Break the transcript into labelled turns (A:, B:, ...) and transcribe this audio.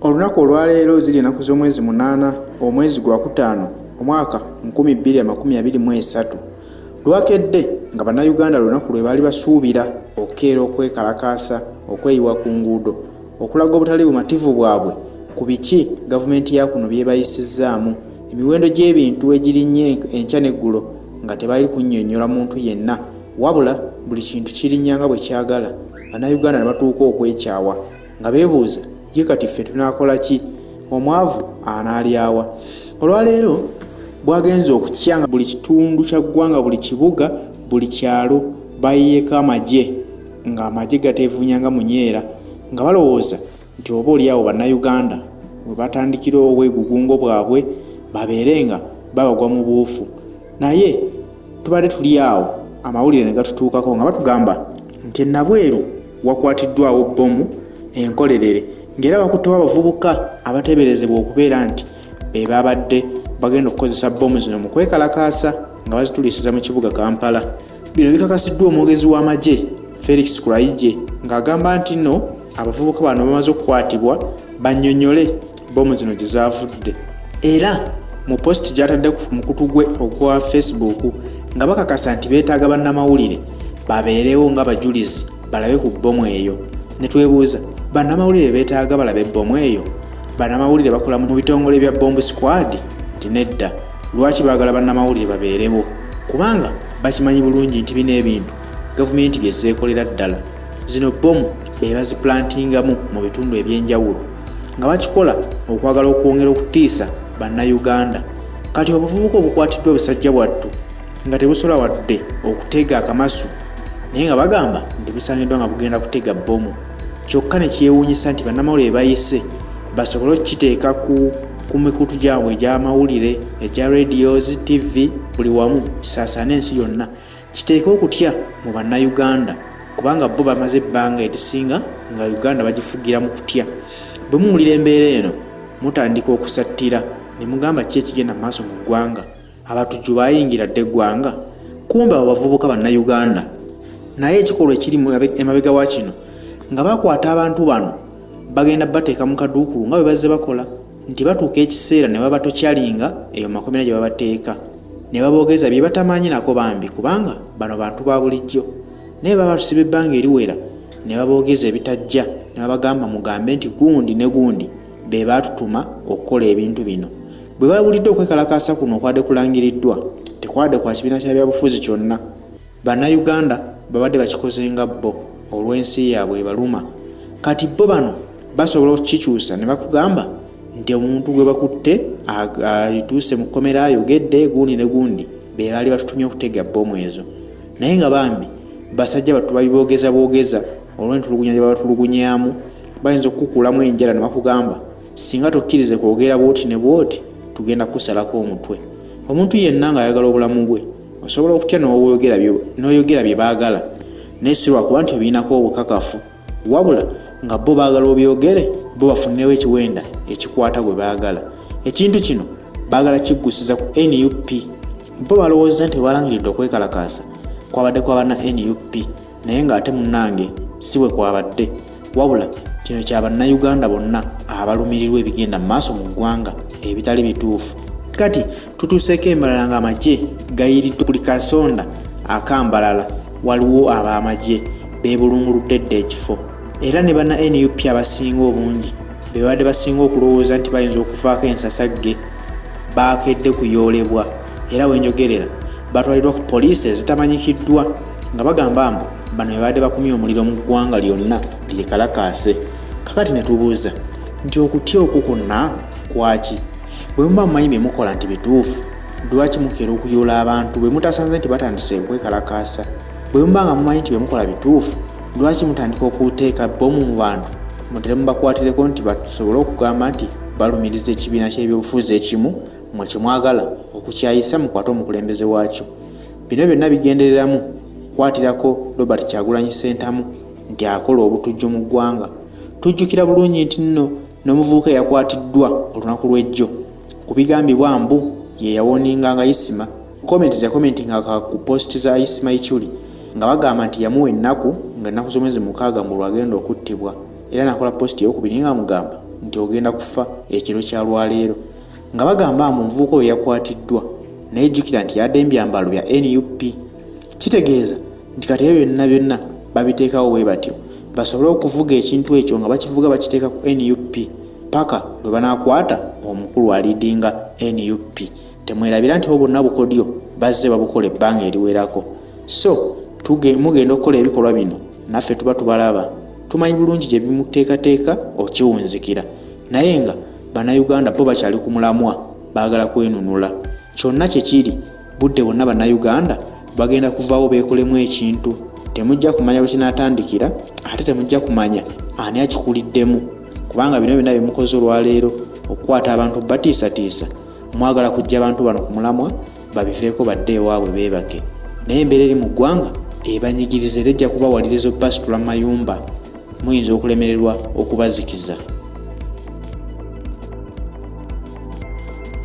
A: Olunaku olwaleero ziri enaku z'omwezi 8, omwezi gwakutaano, omwaka 2023. Lwakedde nga Bannayuganda lunaku lwe baali basuubira okukeera okwekalakaasa, okweyiwa ku nguudo okulaga obutali bumativu bwabwe ku biki gavumenti ya kuno byebayisizzaamu, emiwendo gy'ebintu egirinnye enkya n'eggulo nga tebali kunnyonnyola muntu yenna, wabula buli kintu kirinnya nga bwe kyagala. Bannayuganda ne batuuka okwekyawa nga beebuuza, ye kati ffe tunaakola ki? Omwavu anaalyawa? Olwaleero bwagenze okukya nga buli kitundu kya ggwanga, buli kibuga, buli kyalo bayiyeeko amagye, ng'amagye gateevuunya nga munyeera, nga balowooza nti oba oli awo Bannayuganda we batandikira obwegugungo bwabwe babeere nga babagwa mu buufu. Naye tubadde tuli awo amawulire ne gatutuukako nga batugamba nti e Nabweru wakwatiddwawo bbomu enkolerere, ng'era bakuttewo abavubuka abateeberezebwa okubeera nti be babadde bagenda okukozesa bbomu zino mu kwekalakaasa nga bazituliisiza mu kibuga Kampala. Bino bikakasiddwa omwogezi w'amagye Felix Kulayigye ng'agamba nti nno abavubuka bano bamaze okukwatibwa bannyonnyole bbomu zino gye zaavudde. Era mu positi gy'atadde ku mukutu gwe ogwa Facebook nga bakakasa nti beetaaga bannamawulire babeerewo nga bajulizi balabe ku bbomu eyo. Ne twebuuza, bannamawulire beetaaga balabe bbomu eyo? Bannamawulire bakola mu bitongole bya bomb squad? Nti nedda. Lwaki baagala bannamawulire babeerewo? Kubanga bakimanyi bulungi nti bino ebintu gavumenti bye zeekolera ddala. Zino bbomu be baziplantingamu mu bitundu eby'enjawulo nga bakikola okwagala okwongera okutiisa Bannayuganda. Kati obuvubuka obukwatiddwa busajja bwattu nga tebusobola wadde okutega akamasu, naye nga bagamba nti busangiddwa nga bugenda kutega bbomu. Kyokka ne kyewuunyisa nti bannamawulire bayise basobole okukiteeka ku mikutu gyabwe egy'amawulire, egya radios, TV, buli wamu kisaasaane ensi yonna, kiteeke okutya mu Bannayuganda, kubanga bo bamaze ebbanga erisinga nga Uganda bagifugira mu kutya. Bwe muwulira embeera eno mutandika okusattira ne mugamba ki ekigenda mu maaso mu ggwanga? Abatujju baayingira dda eggwanga? Kumbe abo bavubuka Bannayuganda. Naye ekikolwa ekiri emabega wa kino nga bakwata abantu bano bagenda bateeka mu kaduukulu nga bwe bazze bakola, nti batuuka ekiseera ne babatokyalinga eyo mu makomera gye babateeka ne baboogeza bye batamanyi nako bambi, kubanga bano bantu ba bulijjo. Naye baba batusiba ebbanga eriwera ne baboogeza ebitajja ne babagamba mugambe nti gundi ne gundi be baatutuma okukola ebintu bino. Bwe bawulidde okwekalakaasa kuno okwabadde kulangiriddwa, tekwabadde kwa kibiina kya byabufuzi kyonna. Bannayuganda babadde bakikoze nga bo olw'ensi yaabwe ebaluma. Kati bo bano basobola okukikyusa ne bakugamba nti omuntu gwe bakutte alituuse mu kkomera ayogedde gundi ne gundi be baali batutumye okutega bbomu ezo. Naye nga bambi basajja battu babiboogeza bwogeza olw'entulugunya gye babatulugunyaamu. Bayinza okukukuulamu enjala ne bakugamba singa tokkirize kwogera bw'oti ne bw'oti tugenda kukusalako omutwe. Omuntu yenna ng'ayagala obulamu bwe osobola okutya n'oyogera bye baagala, naye si lwakuba nti obirinako obukakafu, wabula nga bo baagala obyogere bo bafunewo ekiwenda ekikwata gwe baagala. Ekintu kino baagala kiggusiza ku NUP. Bo balowooza nti bwe balangiridde okwekalakaasa kwabadde kwa banna NUP, naye ng'ate munnange si bwe kwabadde, wabula kino kya Bannayuganda bonna abalumirirwa ebigenda mu maaso mu ggwanga ebitali bituufu. Kati tutuuseeko embalala ng'amagye gayiriddwa buli kasonda akambalala, waliwo ab'amagye beebulunguludde dda ekifo, era ne banna NUP abasinga obungi be babadde basinga okulowooza nti bayinza okuvaako ensasagge baakedde kuyoolebwa, era we njogerera batwaliddwa ku poliisi ezitamanyikiddwa nga bagamba mbu bano be babadde bakumye omuliro mu ggwanga lyonna lyekalakaase. Kakati ne tubuuza nti okutya okwo kwonna kwaki? Bwe muba mumanyi bye mukola nti bituufu, lwaki mukeera okuyoola abantu bwe mutasanze nti batandise okwekalakaasa? Bwe muba nga mumanyi nti bye mukola bituufu, lwaki mutandika okuteeka bbomu mu bantu mutere mubakwatireko nti basobole okugamba nti balumiriza ekibiina ky'ebyobufuzi ekimu mmwe kye mwagala okukyayisa mukwate omukulembeze waakyo? Bino byonna bigendereramu kukwatirako Robert Kyagulanyi Ssentamu nti akola obutujju mu ggwanga. Tujjukira bulungi nti nno n'omuvubuka eyakwatiddwa olunaku lw'ejjo ku bigambibwa mbu ye yawoninganga Isma, komenti ze yakomentinga ku post za Isma Ichuli nga bagamba nti yamuwa ennaku nga ennaku z'omwezi 6 mbu lw'agenda okuttibwa, era n'akola post ey'okubiri ng'amugamba nti ogenda kufa ekiro kya lwaleero nga bagamba mbu omuvubuka oyo yakwatiddwa naye jjukira nti yadde mubyambalo bya nup. Kitegeeza nti kati ebyo byonna byonna babiteekawo bwe batyo basobole okuvuga ekintu ekyo nga bakivuga bakiteeka ku nup paka lwe banaakwata omukulu aliidinga nup. Temwerabira nti obwo bwonna bukodyo bazze babukola ebbanga eriwerako. So mugenda okukola ebikolwa bino naffe tuba tubalaba. Tumanyi bulungi gye bimuteekateeka okiwunzikira. Naye nga Bannayuganda bo bakyali ku mulamwa baagala kwenunula. Kyonna kye kiri, budde bwonna Bannayuganda bagenda kuvaawo beekolemu ekintu. Temujja kumanya we kinaatandikira ate temujja kumanya ani akikuliddemu kubanga bino byonna bye mukoze olwaleero okukwata abantu batiisatiisa mwagala kuggya bantu bano ku mulamwa babiveeko badde ewaabwe beebake. Naye embeera eri mu ggwanga ebanyigiriza era ejja kubawaliriza okubasitula mu mayumba muyinza okulemererwa okubazikiza.